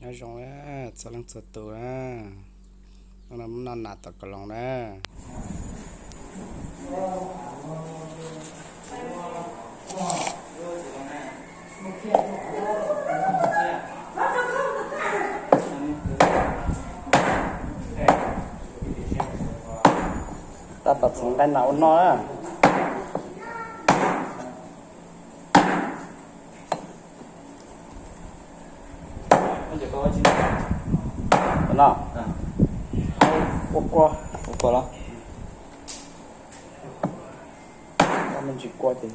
Nyob zoo na txhua leej txhua tus na, hnub no muab noj nas tom ka loos na. Tab tom txhoov nqaij nas ua noj na. No, ua kua, ua kua los, me ntsis kua ces,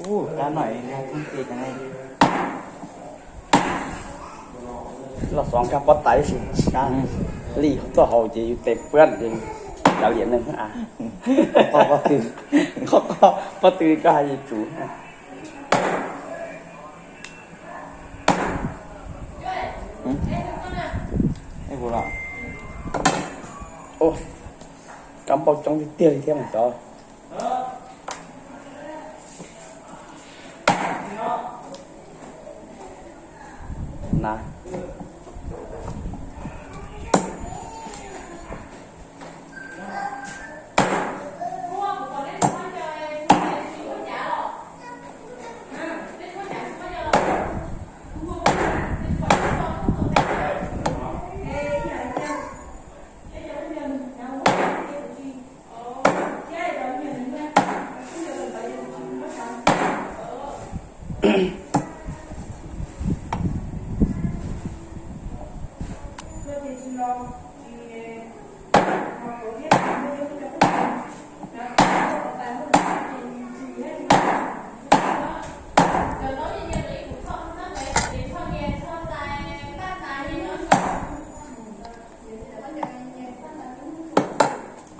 ub, kab no, los xov nkag pob tw ib si, li tuaj haus ces yus tes puab ces kav liam neeg a. Qhov pob tw, qhov pob tw koj hais yuav tsum. Kab npauj coob tiag tiag li thiab mas cov na.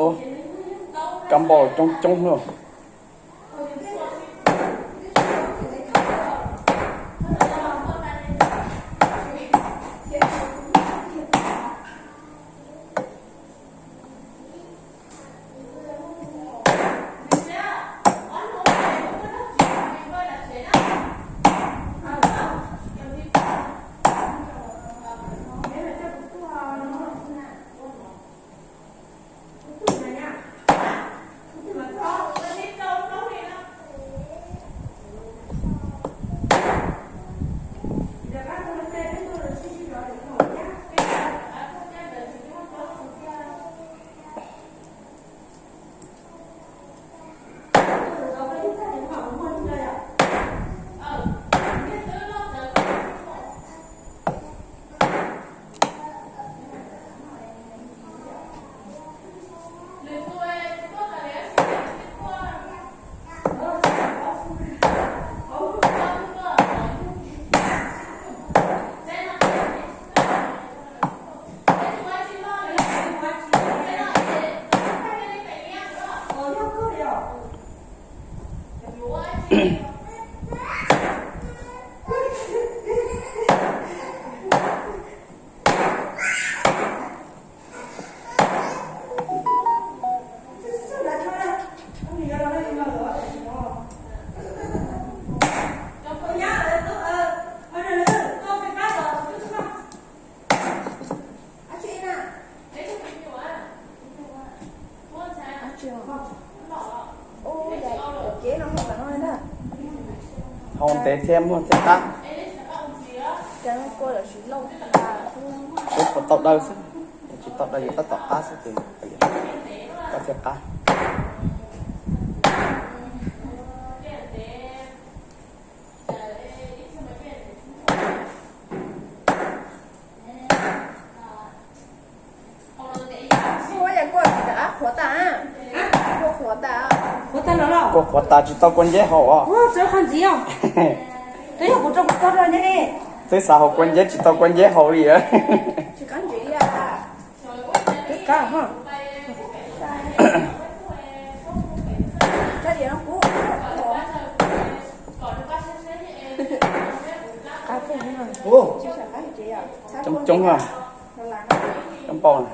Ub, kab npauj coob coob no. Haus ntev thiab muag thiab qab. Tsuav puas tau daws xwb, tsis tau daws yuav tab tom qab xwb ces koj thiaj qab. Kua qhuav tas tsis tau kua nceb haus os. Twb xav haus kua nceb tsis tau kua nceb haus li. Coob coob a, kab npauj.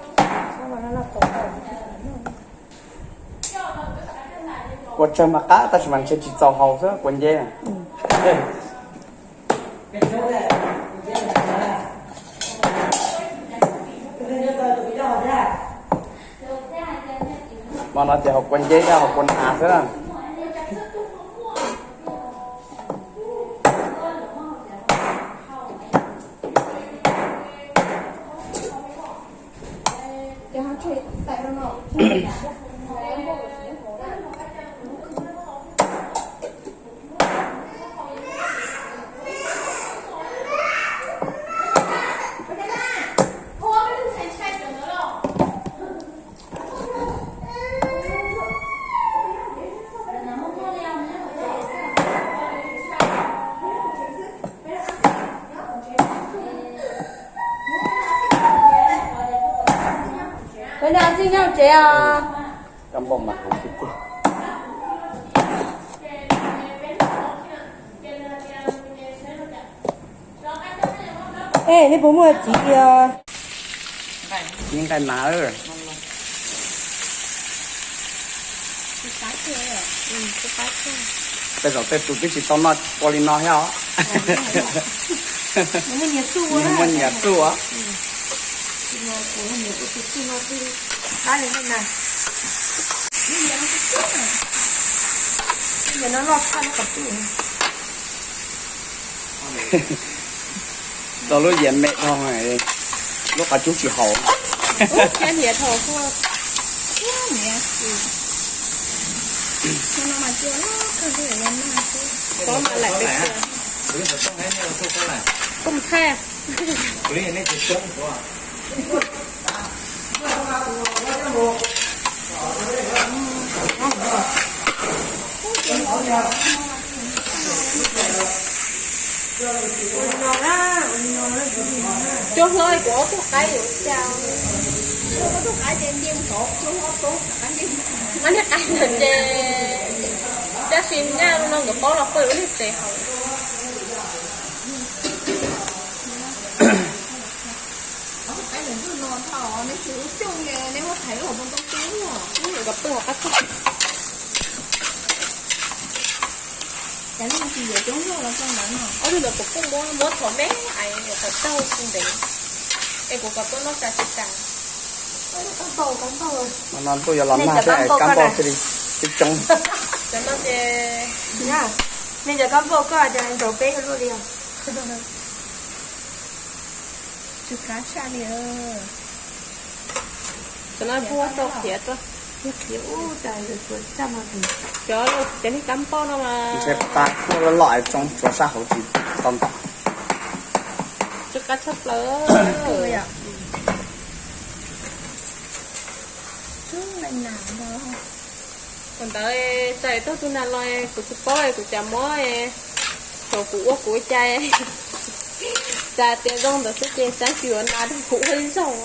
Kua tsawg mas qab tab sis mas ntshe tsis txaus haus xwb kua nceb. Ua, Hmo no ces haus kua nceb thiab haus kua nas xwb na. Peb noj xij nyob tsev os. Kab npauj mas huv tiag tiag. Es nej puas muaj txiv tiag? Nqaij nas. Tej zaum tej tus twb tsis tau noj ua li no thiab os. Muaj nyias txuj os. Tau lub yias me dhau, lub qhov cub tsis haum. Cua hlob kuv ob tug qaib yuav ua cas? Ob niag qaib ntawd ces tab sis nyaj no nkawd paub los pw ua niag tsev haus. Nkawd pw hauv qab txaj. Ob tug ntawd kuv kuj muab muab thov me ais nyuam qhuav taug tsis ntev es kuv kom tuaj noj tsa tsis tas. No ntuj yuav los nag thiab es kab npauj thiaj li coob coob. Cov no ces nej cov kab npauj koj ces nrog peb luaj li os. Tsw qab tshaj li. Cov no puab tau khiav tuaj. Cov, cov niag kab npauj no mas ntshe tas kuj loj loj es tsoo tsuav sab hauv tsis tau ntau. Tsw qab tshaj plaws. Thaum ntawd txais tau tus nas los kuv tsis paub kuv cas muab, thaum kuv ua kuv ua cas, cas tias zoo ntawd xwb ces saib tsis yuav nas rau kuv ua zaug.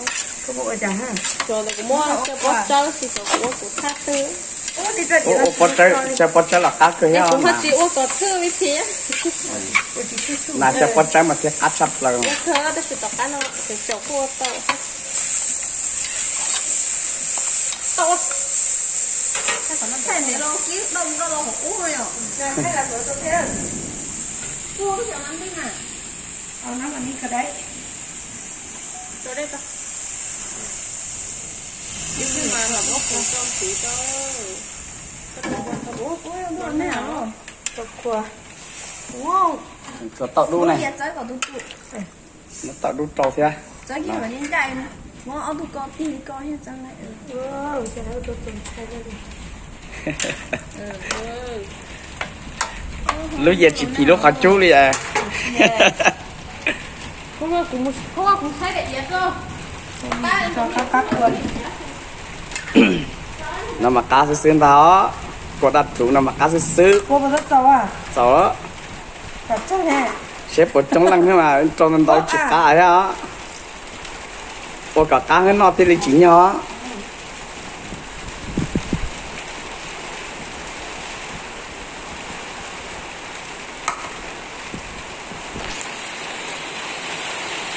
Thaum ntawd kuv muab cov pob tsawb tsis tau kuv ua kuv thaj twg. Ua pob tsawb, cov pob tsawb los qab kawg es kuv ho tsis ua kom thwj vib thi. Nas cov pob tsawb mas thiaj qab tshaj plaws. Tab sis tom qab no xyov kuj ua tau. Tsuas tau dub ne. Muab tau dub rau thiab. Lub yias tsis phim lub qhov cub li. No mas qab xwb xwb ntag os. Kua daj rhuv no mas qab xwb xwb. Txaus. Seb puas coob leej thiab mas rau ntau ntau tsis qab thiab os. Ua kom qab thiab noj thiaj li tsim nyog.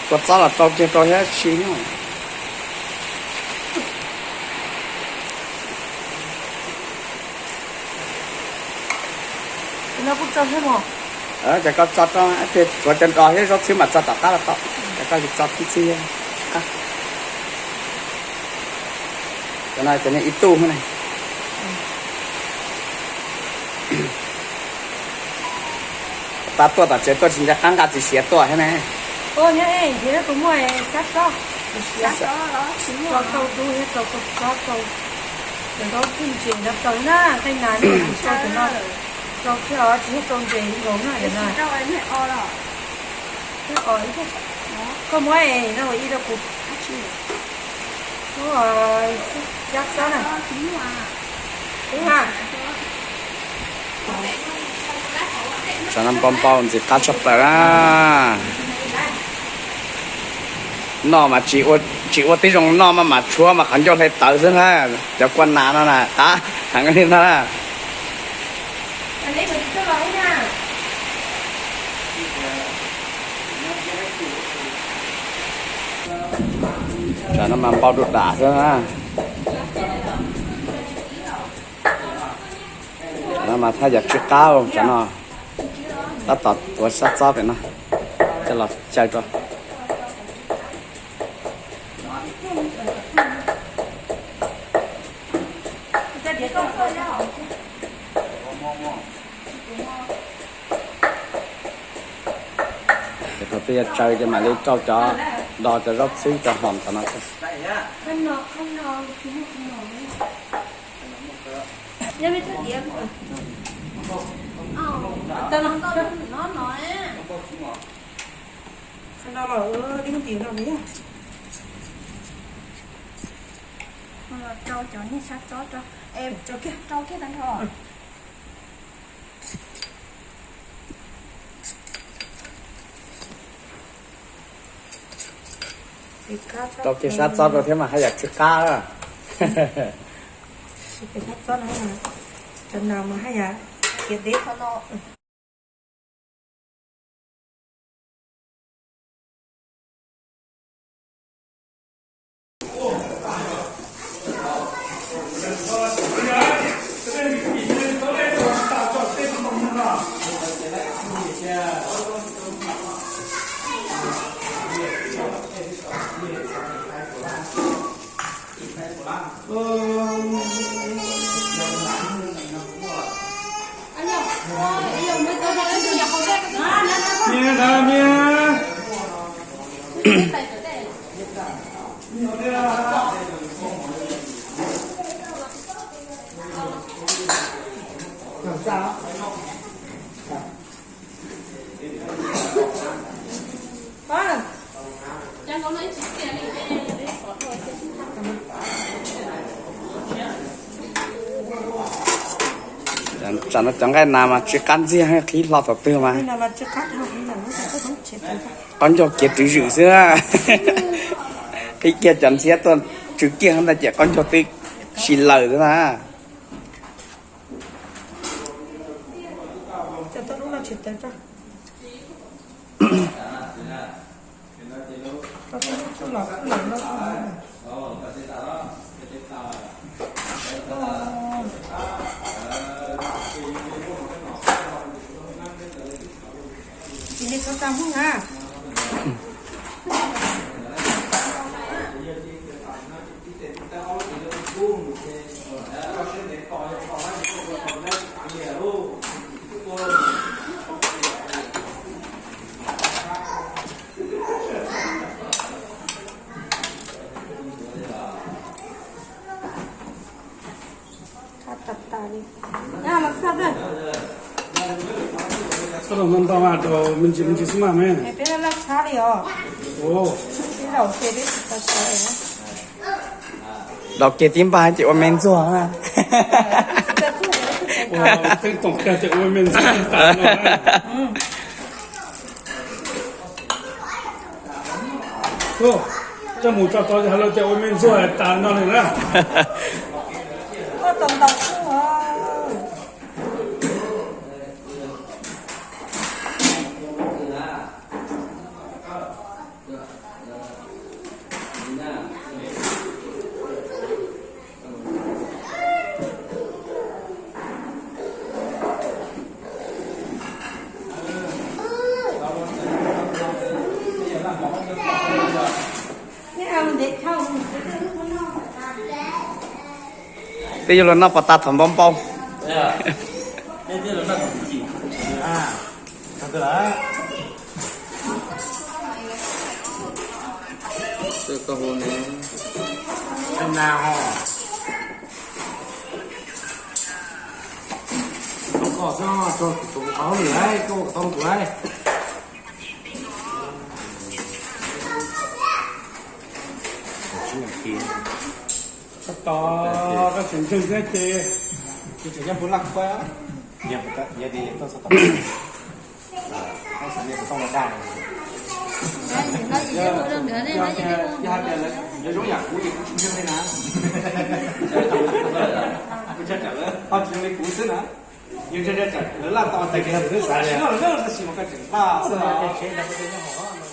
Kua txob los rau kiag rau thiab tsis nyog. Ces koj tso rau, tshuav cov dos thiab zaub txhwb mas tso tom qab los tau. Ces koj tso tib txhib thiab. Cov no cov niag ib tug ne. Tab tuaj tom tsev tuaj tsis nco qab nqa txiv siav tuaj thiab ne. Ua nyob es nrhiav kuv muaj xyab txob, xyab txob rau tau dub thiab rau kaum txob rau, cov zaub txwj ntses no rau na, nqaij nas rau cov no, rau kiag os, tsis yog rau ntses nkaus na cov no. Koj muab no ua ib rau kuv. Xyab txob na. Tsam no npau npau ntxim qab tshaj plaws na. Noj mas tsis ua tib zoo, noj mas mas tshuav mas qhov ncauj hle tawv xwb na. Cov kua nas no na qab heev li ntag na. Tsam no mas npau du dam xwb na. Tsam no mas haj yam tsw qab, tsam no tab tom tuav xyab txob pem no coj los xyaw rau. Ces thaum twg yuav tsaws ces mam li rau cov, do cov zaub txhwb cov hom tom no. Rau cov niag sab txob rau, rau kiag tag nrho. Rau kiag sab txob rau thiab mas haj yam tsw qab. Sab txob no, cov nas mas haj yam khiav deb qhov no. Tsam no cov nqaij nas mas tsw qab ntxiag, qhib hlo thaum twg mas qaub ncaug kiav rwv zwm xwb. Qhib kiag cov ntxhiab tuaj tsw kiag ntag ces qaub ncaug twb si lawm xwb na. Tsis li txhob txaj muag na. Txhob rau ntau ntau mas rau me ntsis me ntsis xwb mas me. Daus kiag tib npag ces ua me ntxuag na. Ua teeb toom kiag ces ua me ntxuag tas no. Coj mus tso tau ces ha lawm ces ua me ntxuag tas no li na. Peb yuav los noj pov tas thaum npau npau. Tos koj tseem ntseeg thiab ces tsis tseem nyob puv laj khuab. Yog hais tias lawv zoo yam kuv ces kuv tsis ntseeg li na. Kuv ntshai tsam lawv ho tsis zoo li kuv xwb na. Yus ntshai tsam lawv laj tos tas lawv xav lawv tab sis mas koj tseem laj xwb.